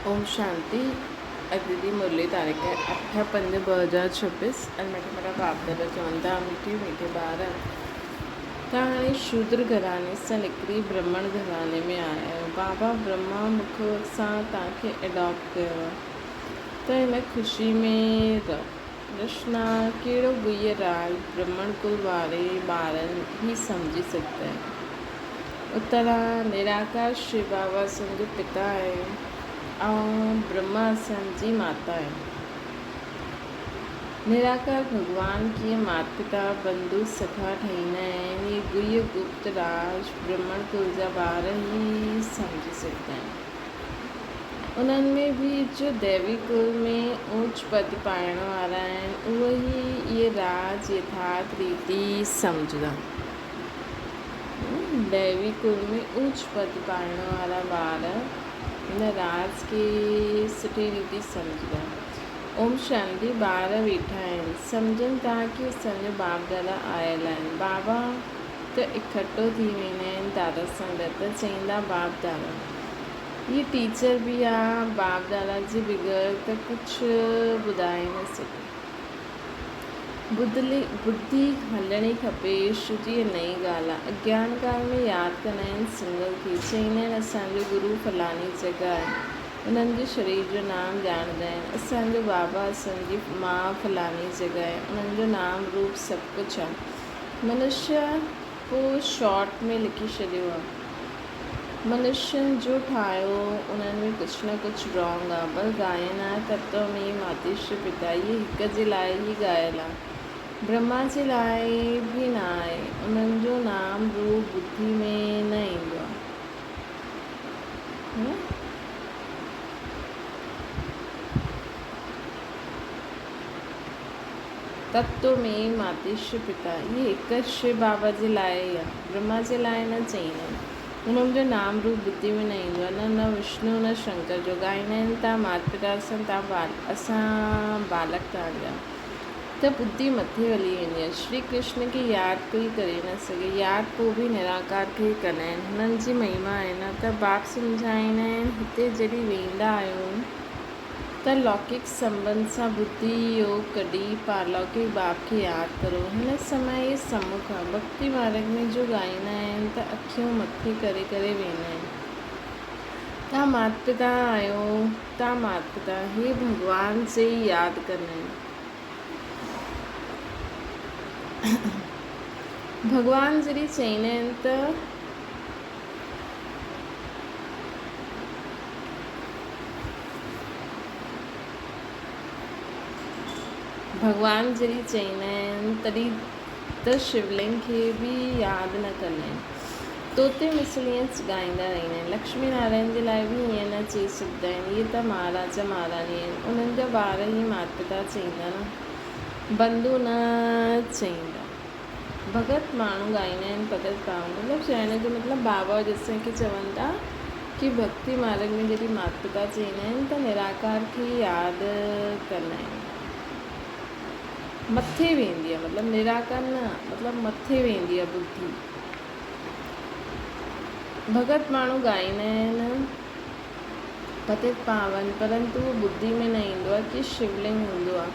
اوم شانتي اڄ جي مرلي تاريخ 8/5/2026 ۽ مٺا مٺا باپ دادا چون ٿا مٺي مٺي ٻار توهان هاڻي شودر گهراڻي سان نڪري برهمڻ گهراڻي ۾ آيا آهيو بابا برهما مک سان توهان کي اڊاپٽ ڪيو آهي ته هن خوشي ۾ رهو رشنا ڪهڙو گهيء راڳ برهمڻ ڪل واري ٻارن هي سمجهي سگهندا آهن. اترا، نراڪار شو بابا اسان جو پتا آهي ۽ برهما اسان جي ماتا آهي. نراڪار ڀڳوان ڪيئن مات پتا، بنڌو، سکا ٺهيندا آهن، هي گهيء گپت راز برهمڻ ڪل جا ٻار ئي سمجهي سگهندا آهن. انهن ۾ به جو ديوي ڪل ۾ اوچ پد پائڻ وارا آهن، اهي ئي اهي راز يٿارٿ ريتي سمجهندا. ديوي ڪل ۾ اوچ پد پائڻ وارا ٻار هن راز کي سٺي ريتي سمجهندا. اوم شانتي ٻار ويٺا آهن، سمجهن ٿا ڪي اسان جو باپ دادا آيل آهن. بابا ته اڪٺو ٿي ويندا آهن دادا سان گڏ ته چئيندا باپ دادا. هي ٽيچر به آ باپ دادا جي بغير ته ڪجهه ٻڌائي نه سگهي. بدلي ٻڌي هلڻي کپي شجي نئين ڳالهه آ. اگيان ڪال ۾ ياد ڪندا آهن سنگل کي چئيندا آهن اسان جو گرو فلاني جڳهه آهي انهن جي شرير جو نام ڄاڻندا آهن اسان جو بابا اسان جي ماء فلاني جڳهه آهي انهن جو نام روپ سڀ ڪجهه آ منشيا پوء شارٽ ۾ لکي ڇڏيو آ. منشين جو ٺاهيو انهن ۾ ڪجهه نه ڪجهه رانگ آ پر گائن آ تتو ۾ ماتيش پتا اهي هڪ جي لاء ئي ڳايل آ برهما جي لاء به نه آهي انهن جو نام روپ ٻڌي ۾ نه ايندو آ. تتو ۾ ماتيش پتا اهي هڪ شو بابا جي لاء ئي آ برهما جي لاء نه چئيندا آهن انهن جو نام روپ ٻڌي ۾ نه ايندو آهي نه نه وشنو نه شنڪر جو ڳائيندا آهن تان مات پتا اسان تان بال اسان بالڪ تان جا ته ٻڌي مٿي هلي ويندي آهي شري ڪرشن کي ياد ڪوئي ڪري نه سگهي ياد پوء به نراڪار کي ئي ڪندا آهن هنن جي مهما آهي نه ته باپ سمجهائيندا آهن هتي جڏهن ويندا آهيو ته لوڪڪ سنٻنڌ سان ٻڌي يوگ ڪڍي پارلوڪڪ باپ کي ياد ڪرو. هن سمي اهي سمک ڀڳتي مارڳ ۾ جو ڳائيندا آهن ته اکيون مٿي ڪري ڪري ويندا آهن. تان مات پتا آهيو، تان مات پتا، هي ڀڳوان چئي ياد ڪندا آهن. ڀڳوان جڏهن چئيندا آهن ته. ڀڳوان جڏهن چئيندا آهن تڏهن ته شولنگ کي به ياد نه ڪندا آهن. طوطي مثل ائين ڳائيندا رهندا آهن. لڪشمي نارائڻ جي لاء به ائين نه چئي سگهندا آهن. اهي ته مهاراجا مهاراڻي آهن. انهن جا ٻار ئي مات پتا چئيندا نه بنڌو نه چئيندا. ڀڳت ماڻهو ڳائيندا آهن پتت پاون مطلب چئڻ جو مطلب بابا جسين کي چون ٿا ڪي ڀڳتي مارڳ ۾ جڏهن مات پتا چئيندا آهن ته نراڪار کي ياد ڪندا آهن مٿي ويندي آهي مطلب نراڪار نه مطلب مٿي ويندي آهي ٻڌي ڀڳت ماڻهو ڳائيندا آهن پتت پاون پرنتو اهو ٻڌي ۾ نه ايندو آهي ڪي شولنگ هوندو آهي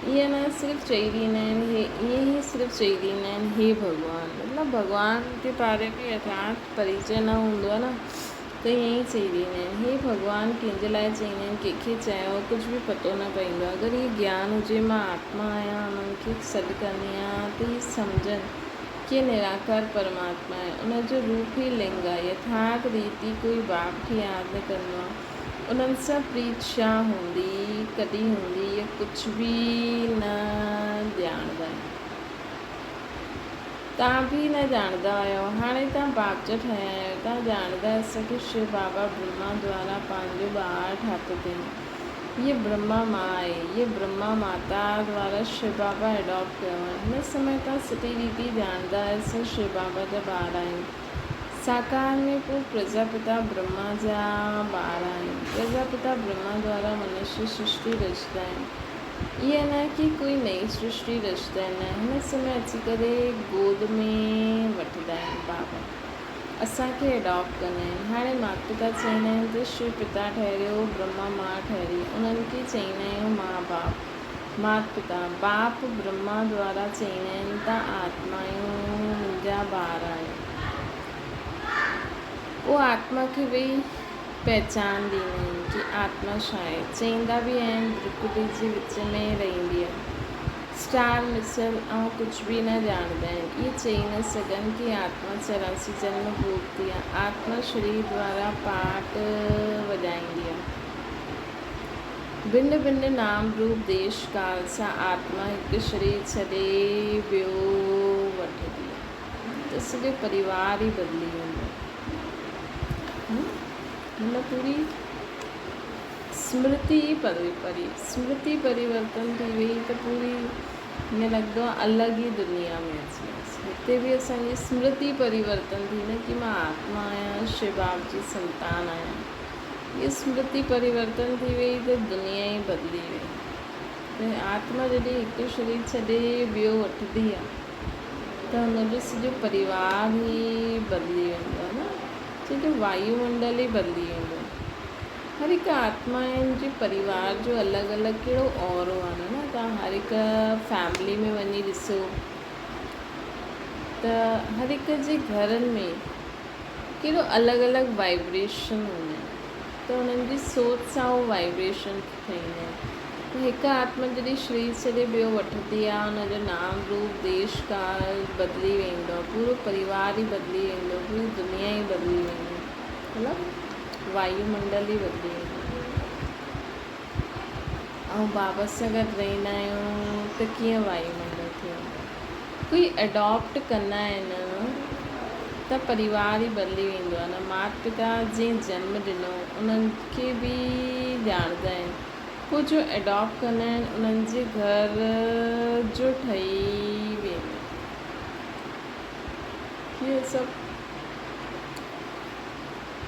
ائين نه صرف چئي ڏيندا آهن هي ائين ئي صرف چئي ڏيندا آهن هي ڀڳوان مطلب ڀڳوان جي باري ۾ يٿارٿ پريچي نه هوندو آهي نه ته ائين ئي چئي ڏيندا آهن هي ڀڳوان ڪنهن جي لاء چئيندا آهن ڪنهن کي چيو ڪجهه به پتو نه پوندو آهي اگر هي گيان هجي مان آتما آهيان انهن کي سڏ ڪندي آهيان ته هي سمجهن ڪي نراڪار پرماتما آهي، ان جو روپ ئي لنگ آهي. يٿارٿ ريتي ڪوئي باپ کي ياد نه ڪندو آهي. انهن سان پريت ڇا هوندي، ڪڏهن هوندي، اهو ڪجهه به نه ڄاڻندا آهن. توهان به نه ڄاڻندا آهيو. هاڻي توهان باپ جا ٺهيا آهيو. توهان ڄاڻندا آهيو اسان کي شو بابا برهما دوارا پنهنجو ٻار ٺاتو اٿئين. هيء برهما ماء آهي. هيء برهما ماتا دوارا شو بابا ايڊاپٽ ڪيو آهي. هن سمي تان سٺي ريتي ڄاڻندا آهيو اسان شو بابا جا ٻار آهيون. ساڪار ۾ پوء پرجاپتا برهما جا ٻار آهيون. پرجاپتا برهما دوارا منشي سرشٽي رچندا آهن. ائين نه ڪي ڪوئي نئين سرشٽي رچندا آهن. نه هن سمي اچي ڪري گود ۾ وٺندا آهن بابا. اسان کي اڊاپٽ ڪندا آهن. هاڻي مات پتا چئيندا آهن ته شو پتا ٺهريو، برهما ماء ٺهري. انهن کي چئيندا آهيون ماء باپ، مات پتا. باپ برهما دوارا چئيندا آهن ته آتمايون منهنجا ٻار آهيو. پوء آتما کي ويهي پهچان ڏيندا آهن ڪي آتما ڇا آهي. چئيندا به آهن ڀرڪٽي جي وچ ۾ رهندي آهي. اسٽار مثل ۽ ڪجهه به نه ڄاڻندا آهن. اهي چئي نه سگهن ڪي آتما 84 جنم ڀوڳتي آهي. آتما شرير دوارا پاٽ وڄائيندي آهي. ڀن ڀن نام روپ ديش ڪال سان آتما هڪ شرير ڇڏي ٻيو وٺندي آهي ته سڄو پريوار ئي بدلي ويندو آهي. مطلب پوري سمرتي ئي سمرتي پريورتن ٿي وئي ته پوري ائين لڳندو آهي الڳ ئي دنيا ۾ اچي وياسين. هتي به اسان جي سمرتي پريورتن ٿي نه ڪي مان آتما آهيان، شو باب جي سنتان آهيان. هيء سمرتي پريورتن ٿي وئي ته دنيا ئي بدلي وئي. ته آتما جڏهن هڪ شرير ڇڏي ٻيو وٺندي آهي ته هن جو سڄو پريوار ئي بدلي ويندو آهي نه، سڄو وايومنڊل ئي بدلي ويندو آهي. هر هڪ آتمائن جي پريوار جو الڳ الڳ ڪهڙو اورو آهي نه توهان هر هڪ فيملي ۾ وڃي ڏسو ته هر هڪ جي گهرن ۾ ڪهڙو الڳ الڳ وائبريشن هوندا آهن ته انهن جي سوچ سان اهو وائبريشن ٺهيندا آهن ته هڪ آتما جڏهن شرير ڇڏي ٻيو وٺندي آهي ان جو نام روپ ديش ڪال بدلي ويندو آهي پورو پريوار ئي بدلي ويندو پوري دنيا ئي بدلي ويندي مطلب وايو منڊل ئي بدلي ويندو ۽ بابا سان گڏ رهندا آهيون ته ڪيئن وايو منڊل ٿي ويندو ڪوئي اڊاپٽ ڪندا آهن ته پريوار ئي بدلي ويندو آهي نه مات پتا جنهن جنم ڏنو انهن کي به ڄاڻندا آهن پوء جو اڊاپٽ ڪندا آهن انهن جي گهر جو ٺهي ويندو اهو سڀ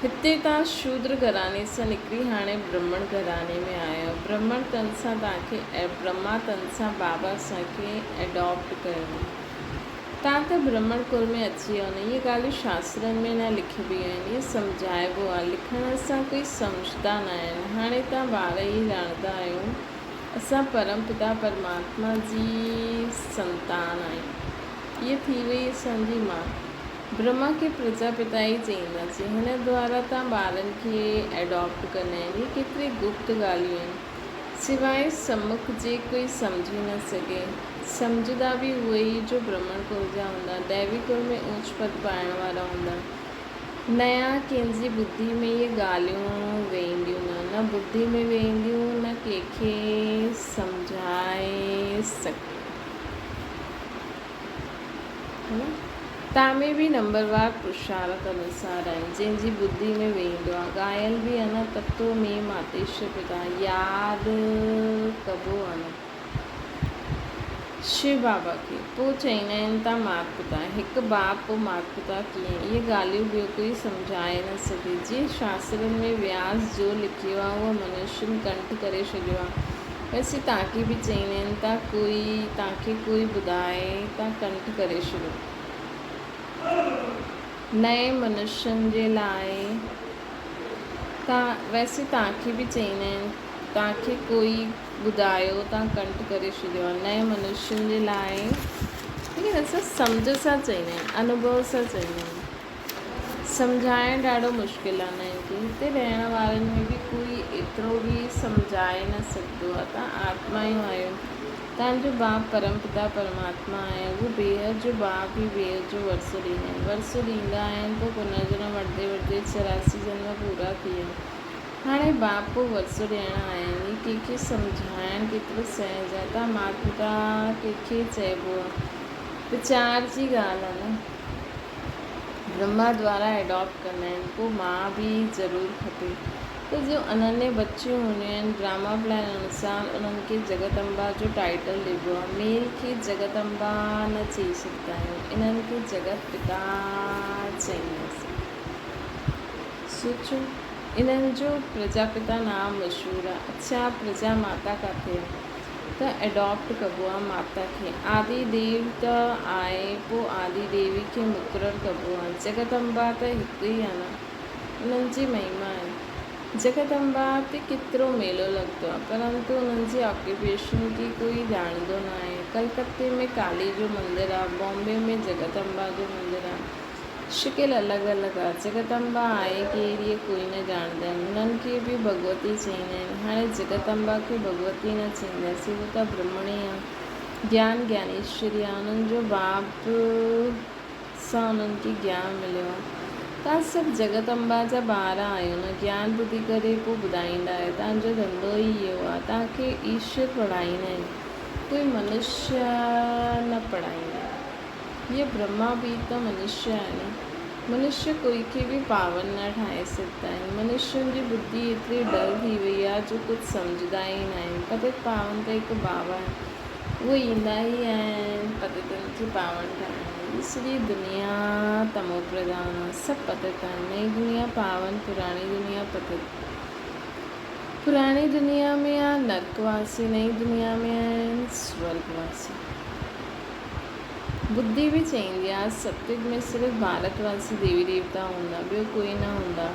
هتي توهان شودر گهراڻي سان نڪري هاڻي برهمڻ گهراڻي ۾ آيا آهيو. برهمڻ تن سان توهان کي ۽ برهما تن سان بابا اسان کي ايڊاپٽ ڪيو آهي. توهان ته برهمڻ ڪل ۾ اچي ويا آهيو نه. اهي ڳالهيون شاسترن ۾ نه لکبيون آهن. اهي سمجهائبو آهي. لکڻ سان ڪوئي سمجهندا نه آهن. هاڻي توهان ٻار ئي ڄاڻندا آهيو. اسان پرم پتا پرماتما جي سنتان آهيون. هيء ٿي وئي اسان جي ماء. برهما کي پرجا پتا ئي چئينداسين. هن دوارا تان ٻارن کي ايڊاپٽ ڪندا آهن. هي ڪيتري گپت ڳالهيون آهن. سواء سمک جي ڪوئي سمجهي نه سگهي. سمجهندا به اهي ئي جو برهمڻ ڪل جا هوندا. ديوي ڪل ۾ اوچ پد پائڻ وارا هوندا. نيا ڪنهن جي ٻڌي ۾ اهي ڳالهيون ويهنديون نه. نه ٻڌي ۾ ويهنديون نه ڪنهن کي سمجهائي سگهبو. تان ۾ به نمبروار پرشارٿ انوسار آهن، جنهن جي ٻڌي ۾ ويهندو آ. ڳايل به آ نه، تتو ۾ ماتيشر پتا، ياد ڪبو آ نه. شو بابا کي. پوء چئيندا آهن تان مات پتا. هڪ باپ پوء مات پتا ڪيئن؟ اهي ڳالهيون ٻيو ڪوئي سمجهائي نه سگهي. جيئن شاسترن ۾ وياس جو لکيو آ، اهو منشين ڪنٺ ڪري ڇڏيو آ. ويسي تانکي به چئيندا آهن ته ڪوئي تانکي ڪوئي ٻڌائي ته ڪنٺ ڪري ڇڏيو. نئين منشين جي لاء ته ويسي تانکي به چئيندا آهن تانکي ڪوئي ٻڌايو ته ڪنٺ ڪري ڇڏيو. نئين منشين جي لاء ليڪن اسان سمجهه سان چئيندا آهن انوڀو سان چئيندا آهن. سمجهائڻ ڏاڍو مشڪل آ نه ڪي هتي رهڻ وارن ۾ به ڪوئي ايترو به سمجهائي نه سگهندو آ تان آتمايون آهيو تان جو باپ پرم پتا پرماتما آهي اهو بيحد جو باپ ئي بيحد جو ورثو ڏيندا آهن ورثو ڏيندا آهن پوء پنرجنم وٺندي وٺندي 84 جنم پورا ٿي ويا هاڻي باپ پوء ورثو ڏيڻ آيا آهن هي ڪنهن کي سمجهائڻ ڪيترو سهج آ تان مات پتا ڪنهن کي چئبو آ ويچار جي ڳالهه آ نه. برهما دوارا ايڊاپٽ ڪندا آهن پوء ماء به ضرور کپي ته جو انني بچيون هونديون آهن ڊراما پلان انوسار انهن کي جڳت امبا جو ٽائيٽل ڏبو آهي ميل کي جڳت امبا نه چئي سگهندا آهيون انهن کي جڳت پتا چئينداسين سوچو انهن جو پرجاپتا نام مشهور آهي اڇا پرجا ماتا ڪاٿي آهي. ته ايڊاپٽ ڪبو آ ماتا کي. آدي ديو ته آهي پو آدي ديوي کي مقرر ڪبو آ. جڳت امبا ته هڪ ئي آ نه. انهن جي مهما آهي. جڳت امبا تي ڪيترو ميلو لڳندو آ پرنتو انهن جي آڪيوپيشن کي ڪوئي ڄاڻندو ناهي. ڪلڪتي ۾ ڪالي جو مندر آ، بامبي ۾ جڳت امبا جو مندر آ. شڪل الڳ الڳ آ. جڳت امبا آهي ڪير اهي ڪوئي نه ڄاڻندا آهن. انهن کي به ڀڳوتي چئيندا آهن. هاڻي جڳت امبا کي ڀڳوتي نه چئينداسين هو ته برهمڻي آ. گيان گيانيشوري آ. انهن جو باب سان انهن کي گيان مليو آ. توهان سڀ جڳت امبا جا ٻار آهيو نه. گيان ٻڌي ڪري پوء ٻڌائيندا آهيو. توهان جو ڌنڌو ئي اهو آ. توهان کي ايشور پڙهائيندا آهن. ڪوئي منشيه نه پڙهائيندا آهن. هيء برهما به ته منشيه آهي نه. منشيه ڪوئي کي به پاون نه ٺاهي سگهندا آهن. منشين جي ٻڌي ايتري ڊل ٿي وئي آهي جو ڪجهه سمجهندا ئي نه آهن. پتت پاون ته هڪ بابا آهن. اهي ايندا ئي آهن پتتن کي پاون ٺاهڻ. هي سڄي دنيا تمو پرڌان آهي. سڀ پتت آهن. نئين دنيا پاون، پراڻي دنيا پتت. پراڻي دنيا ۾ آ نرڪ واسي، نئين دنيا ۾ آهن سورڳ واسي. ٻڌي به چئيندي آ ستيگ ۾ صرف ڀارت واسي ديوي ديوتا هوندا ٻيو ڪوئي نه هوندا.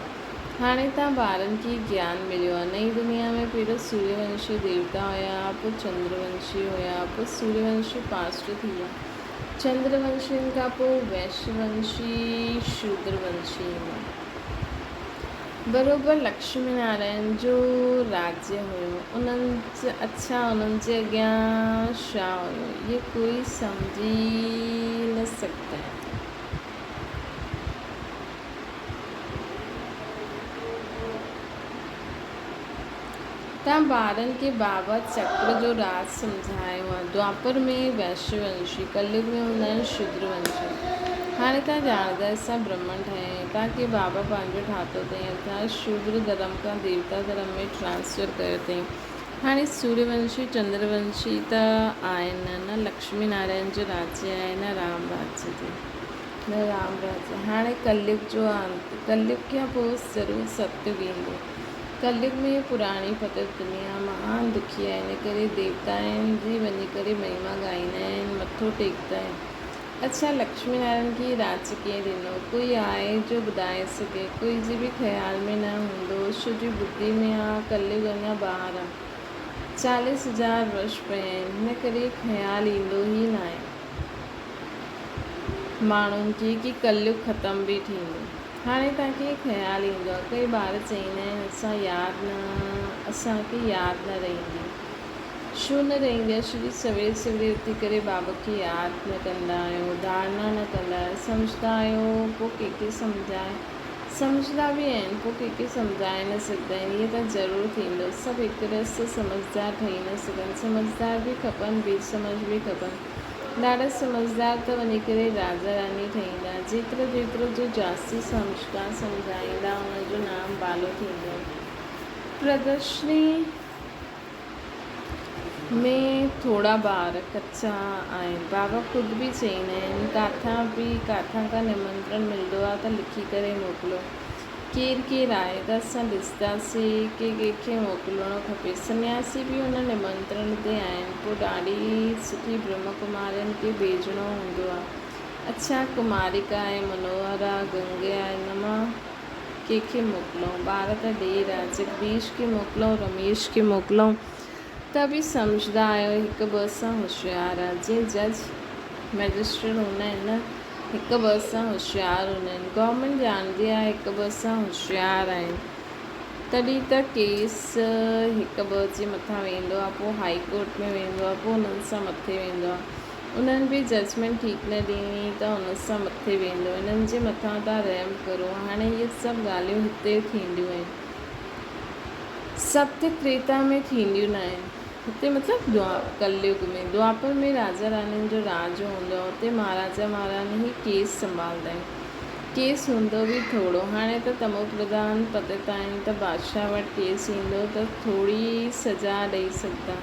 هاڻي تان ٻارن کي گيان مليو آ نئين دنيا ۾ پهريون سوريه ونشي ديوتا هيا پو چندر ونشي هيا پو سوريه ونشي پاسٽ ٿي ويا چندر ونشين کان پو ويش ونشي شودر ونشي ايندا. بروبر لڪشمي نارائڻ جو راجيه هيو انهن اڇا انهن جي اڳيان ڇا هيو اهي ڪوئي سمجهي نه سگهندا آهن. تان ٻارن کي بابا چڪر جو راز سمجهايو آ. دوآپر ۾ وئشيه ونشي، ڪليگ ۾ هوندا آهن شودر ونشي. هاڻي تان ڄاڻندا اسان برهمڻ ٺهيا آهيون. تان کي بابا پنهنجو ٺاتو اٿئين ارٿات شودر ڌرم کان ديوتا ڌرم ۾ ٽرانسفر ڪيو اٿئين. هاڻي سوريه ونشي، چندر ونشي ته آهن نه، نه لڪشمي نارائڻ جو راجيه آهي نه رام راجيه تي نه رام راجيه. هاڻي ڪليگ جو انت، ڪليگ کان پوء ضرور ستيگ ايندو. ڪليگ ۾ پراڻي پتت دنيا مهان دکي آهي، ان ڪري ديوتائن جي وڃي ڪري مهما ڳائيندا آهن، مٿو ٽيڪدا آهن. اڇا لڪشمي نارائڻ کي هي راڄ ڪنهن ڏنو؟ ڪوئي آهي جو ٻڌائي سگهي؟ ڪوئي جي به خيال ۾ نه هوندو، ڇو جي ٻڌي ۾ آ ڪليگ اڃا ٻار آ. چاليس هزار ورش پيا آهن، هن ڪري خيال ايندو ئي ناهي. ماڻهن کي ڪي ڪليگ ختم به ٿيندو. هاڻي توهان کي خيال ايندو آهي. ڪئي ٻار چئيندا آهن اسان ياد نه اسان کي ياد نه رهندي. ڇو نه رهندي آهي؟ ڇو جي سوير سوير اٿي ڪري بابا کي ياد نه ڪندا آهيو، ڌارڻا نه ڪندا آهيو، سمجهندا آهيو پوء ڪنهن کي سمجهائي سمجهندا به آهن پوء ڪنهن کي سمجهائي نه سگهندا آهن. ائين ته ضرور ٿيندو. سڀ هڪ رس سمجهدار ٺهي نه سگهن. سمجهدار به کپن بي سمجهه به کپن. ڏاڍا سمجهدار ته وڃي ڪري راجا راڻي ٺهيندا. جيترو جيترو جو جاستي سمجهندا سمجهائيندا ان جو نام بالو ٿيندو. پردرشني ۾ ٿورا ٻار ڪچا آهن. بابا خود به چئيندا آهن ڪاٿان به ڪاٿان کان نمنترڻ ملندو آهي ته لکي ڪري موڪليو. ڪير ڪير آهي ته اسان ڏسنداسين ڪي ڪنهن کي موڪلڻو کپي. سنياسي به ان نمنترڻ تي آهن. پوء ڏاڍي سٺي برهما ڪمارين کي ڀيڄڻو هوندو آهي. اڇا ڪماريڪا آهي، منوهرا، گنگي آهي، ان مان ڪنهن کي موڪلئون؟ ٻار ته ڍير آهي. جگديش کي موڪلئون، رميش کي موڪلئون ته به سمجهندا آهيو هڪ ٻه سان هوشيار آهي. جيئن جج مئجسٽريٽ هوندا آهن نه. هڪ ٻه سان هوشيار هوندا آهن. گورنمينٽ ڄاڻندي آهي هڪ ٻه سان هوشيار آهن تڏهن ته ڪيس هڪ ٻه جي مٿان ويندو آهي پوء هائي ڪورٽ ۾ ويندو آهي پوء انهن سان مٿي ويندو آهي انهن به ججمينٽ ٺيڪ نه ڏني ته ان سان مٿي ويندو انهن جي مٿان تان رحم ڪرو هاڻي اهي سڀ ڳالهيون هتي ٿينديون آهن ست تريتا ۾ ٿينديون نه آهن. هتي مطلب ڪليگ ۾ دوآپر ۾ راجا راڻين جو راڄ هوندو آهي اتي مهاراجا مهاراڻي هي ڪيس سنڀالندا آهن. ڪيس هوندو به ٿورو. هاڻي ته تمو پرڌان پتت آهن ته بادشاهه وٽ ڪيس ايندو ته ٿوري سزا ڏئي سگهندا.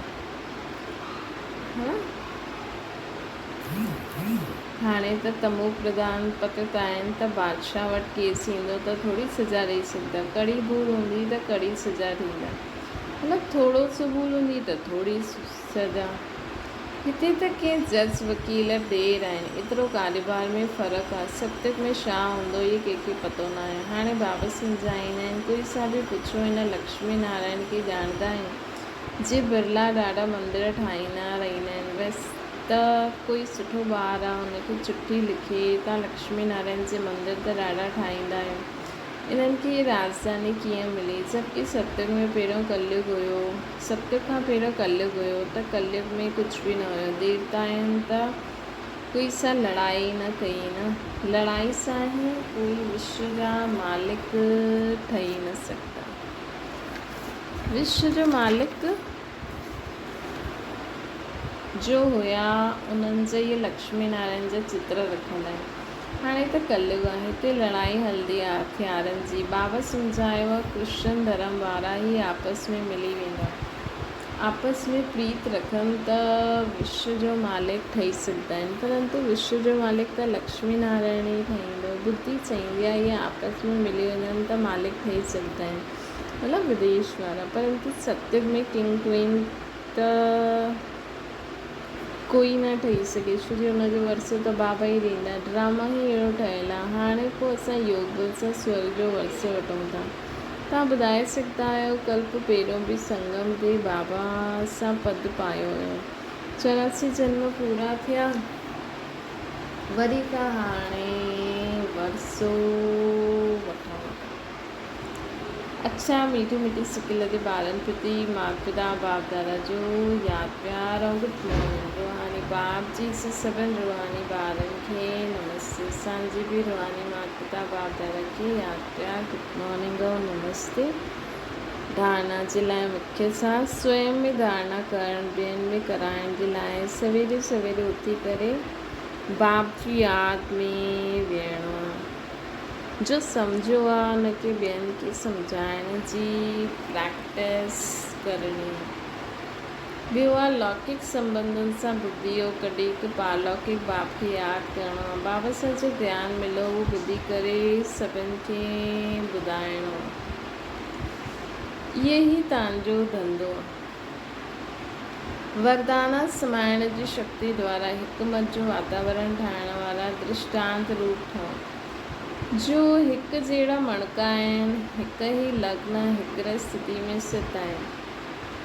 هاڻي ته تمو پرڌان پتت آهن ته بادشاهه وٽ ڪيس ايندو ته ٿوري سزا ڏئي سگهندا. ڪڙي ڀور هوندي ته ڪڙي سزا ڏيندا. مطلب ٿورو سو ڀول هوندي ته ٿوري سزا. هتي ته ڪي جج وڪيل ڊير آهن. ايترو ڪاروبار ۾ فرق آ. ستيوگ ۾ ڇا هوندو اهي ڪنهن کي پتو ناهي. هاڻي بابا سمجهائيندا آهن. ڪوئي سا به پڇو هن لڪشمي نارائڻ کي ڄاڻندا آهيون جي برلا ڏاڍا مندر ٺاهيندا رهندا آهن. بس ته ڪوئي سٺو ٻار آ ان کي چٺي لکي تان لڪشمي نارائڻ جي مندر ته ڏاڍا ٺاهيندا آهيو. انهن کي هي راڄڌاني ڪيئن ملي؟ جبڪه ستيوگ ۾ پهريون ڪليوگ هيو. ستيوگ کان پهريون ڪليوگ هيو ته ڪليوگ ۾ ڪجهه به نه هيو. ديوتائن ته ڪوئي سان لڙائي نه ڪئي نه. لڙائي سان ئي ڪوئي وشو جا مالڪ ٺهي نه سگهندا. وشو جو مالڪ جو هيا انهن جا اهي لڪشمي نارائڻ جا چتر رکندا آهن. هاڻي ته ڪليوگ آهي هتي لڙائي هلندي آهي هٿيارن جي. بابا سمجهايو آهي ڪرشن ڌرم وارا ئي آپس ۾ ملي ويندا. آپس ۾ پريت رکن ته وشو جو مالڪ ٺهي سگهندا آهن. پرنتو وشو جو مالڪ ته لڪشمي نارائڻ ئي ٺهيندو. ٻڌي چئيندي آهي اهي آپس ۾ ملي وڃن ته مالڪ ٺهي سگهندا آهن. مطلب وديش وارا. پرنتو ستيوگ ۾ ڪنگ ڪوئين ته ڪوئي نه ٺهي سگهي ڇو جو ان جو ورثو ته بابا ئي ڏيندا. ڊراما ئي اهڙو ٺهيل آهي. هاڻي پوء اسان يوگ بل سان سورڳ جو ورثو وٺون ٿا. توهان ٻڌائي سگهندا آهيو ڪلپ پهريون به سنگم تي بابا سان پد پايو هيو. 84 جنم پورا ٿيا وري کان هاڻي ورثو وٺون ٿا. اڇا ميٺي ميٺي سڪ لڳي ٻارن پرتي مات پتا باپ دادا جو ياد پيار ۽ گڊ مارننگ روحاني باپ جي سي سڀن روحاني ٻارن کي نمستي اسان جي به روحاني مات پتا باپ دادا کي ياد پيار گڊ مارننگ ۽ نمستي ڌارڻا جي لاء مکيه سان سوئم ۾ ڌارڻا ڪرڻ ٻين ۾ ڪرائڻ جي لاء سويري سويري اٿي ڪري باپ جي ياد ۾ ويهڻو آ. جو سمجهيو آ ان کي ٻين کي سمجهائڻ جي پريڪٽس ڪرڻي آ. ٻيو آ لوڪڪ سنٻنڌن سان ٻڌي او ڪڍي هڪ پارلوڪڪ باب کي ياد ڪرڻو آ. باب سان جو گيان مليو اهو ٻڌي ڪري سڀن کي ٻڌائڻو آ. اهي ئي تان جو ڌنڌو آ. وردانا سمائڻ جي شڪتي دوارا حڪمت جو واتاورڻ ٺاهڻ وارا درشٽانت روپ ٺهو. جو هڪ جهڙا مڻڪا آهن، هڪ ئي لگن، هڪڙي اسٿتي ۾ اسٿت آهن،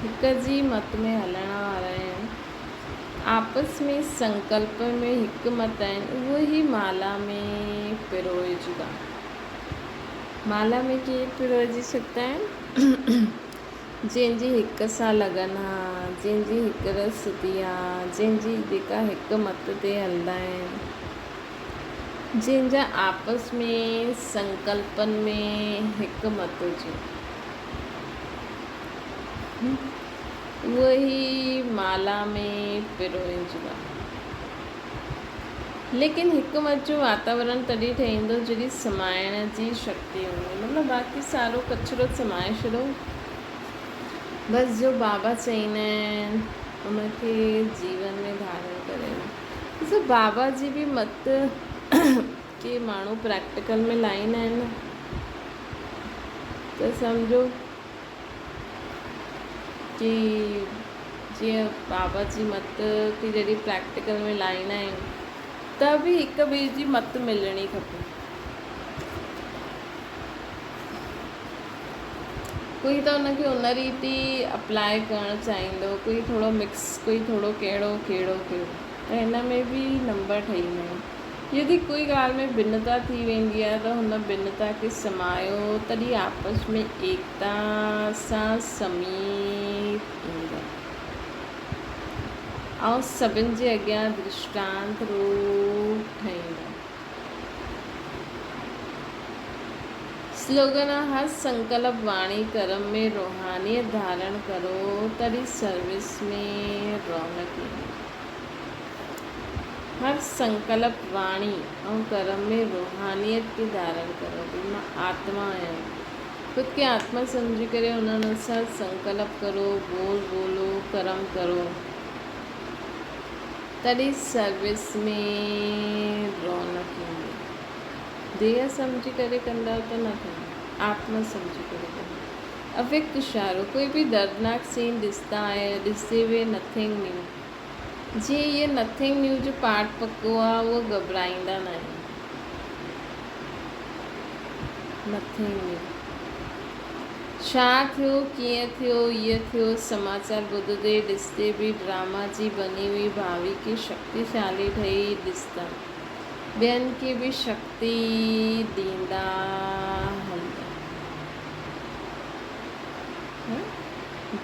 هڪ جي مت ۾ هلڻ وارا آهن، آپس ۾ سنڪلپ ۾ هڪ مت آهن، اهو ئي مالا ۾ پروئجدا. مالا ۾ ڪير پروئجي سگهندا آهن؟ جنهن جي هڪ سان لگن آ، جنهن جي هڪ رستي آ، جنهن جي جيڪا هڪ مت تي هلندا آهن، جنهن جا آپس ۾ سنڪلپن ۾ هڪ مت هجي، اهو ئي مالا ۾ پروئجبا. ليڪن هڪ مت جو واتاورڻ تڏهن ٺهيندو جڏهن سمائڻ جي شڪتي هوندي. مطلب باقي سارو ڪچرو سمائي ڇڏو بس جو بابا چئيندا آهن ان کي جيون ۾ ڌارڻ ڪري وڃو. ڏسو بابا جي به مت ڪي ماڻهو پريڪٽيڪل ۾ لائيندا آهن نه ته سمجهو ڪي جيئن بابا جي مت کي جڏهن پريڪٽيڪل ۾ لائيندا آهيون ته به هڪ ٻئي جي مت ملڻي کپي. ڪوئي ته ان کي ان ريت ئي اپلاء ڪرڻ چاهيندو، ڪوئي ٿورو مڪس، ڪوئي ٿورو ڪهڙو ڪهڙو ڪهڙو ته هن ۾ به نمبر ٺهي ويندا آهن. يدي ڪوئي ڳالهه ۾ ڀنتا ٿي ويندي آهي ته هن ڀنتا کي سمايو تڏهن آپس ۾ ايڪتا سان سميپ ايندا ۽ سڀن جي اڳيان درشٽانت روپ ٺهيندا. سلوگن هر سنڪلپ واڻي ڪرم ۾ روحانيت ڌارڻ ڪرو تڏهن سروس ۾ رونق ايندي. هر سنڪلپ، واڻي ۽ ڪرم ۾ روحانيت کي ڌارڻ ڪرو. ڀي مان آتما آهيان. خود کي آتما سمجهي ڪري ان انوسار سنڪلپ ڪرو، ٻول ٻولو، ڪرم ڪرو. تڏهن سروس ۾ رونق ايندي. ديهه سمجهي ڪري ڪندا ته نه ٿيندو. آتما سمجهي ڪري ڪندا. اويڪت اشارو، ڪوئي به دردناڪ سين ڏسندا آهيو، ڏسندي به نٿنگ نيو. جيئن هيء نٿنگ نيو جو پارٽ پڪو آ، اهو گهٻرائيندا ناهن. نٿنگ نيو. ڇا ٿيو، ڪيئن ٿيو، هيء ٿيو، سماچار ٻڌندي ڏسندي به ڊراما جي بني هئي ڀاوي کي شڪتيشالي ٺهي ڏسندا. ٻين کي به شڪتي ڏيندا هلندا.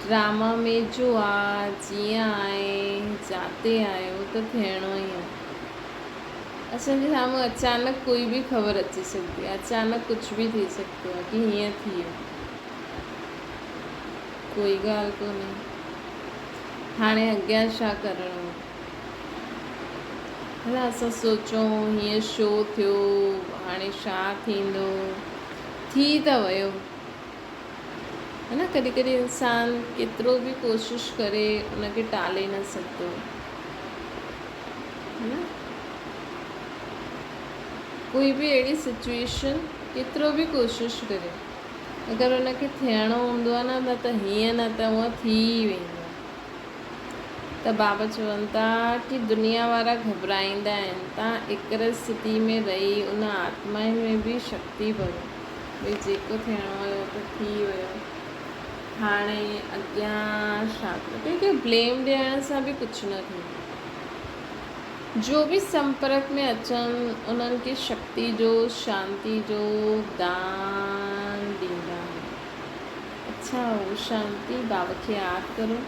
ڊراما ۾ جو آ، جيئن آهي، جاتي آهي، اهو ته ٿيڻو ئي آ. اسان جي سامهون اچانڪ ڪوئي به خبر اچي سگهندي آ، اچانڪ ڪجهه به ٿي سگهندو آ ڪي هيئن ٿي ويو. ڪوئي ڳالهه ڪونهي. هاڻي اڳيان ڇا ڪرڻو آ؟ ڀلا اسان سوچون هيئن ڇو ٿيو، هاڻي ڇا ٿيندو؟ ٿي ته ويو. ها نه ڪڏهن ڪڏهن انسان ڪيترو به ڪوشش ڪري ان کي ٽالي نه سگهندو ها نه ڪوئي به اهڙي سچويشن ڪيترو به ڪوشش ڪري اگر ان کي ٿيڻو هوندو آهي نه ته هيئن نه ته هونئن ٿي ئي ويندو آهي ته بابا چون ٿا ڪي دنيا وارا گهٻرائيندا آهن تان اڪر اسٿتي ۾ رهي ان آتمائن ۾ به شڪتي ڀرو ڀئي جيڪو ٿيڻو هيو ته ٿي ويو هاڻي اڳيان ڇا ڪريون ڪنهن کي بليم ڏيڻ سان به ڪجهه نه ٿيندو جو به سمپرڪ ۾ اچن انهن کي شڪتي جو شانتي جو دان ڏيندا آهن اڇا او شانتي بابا کي ياد ڪرو.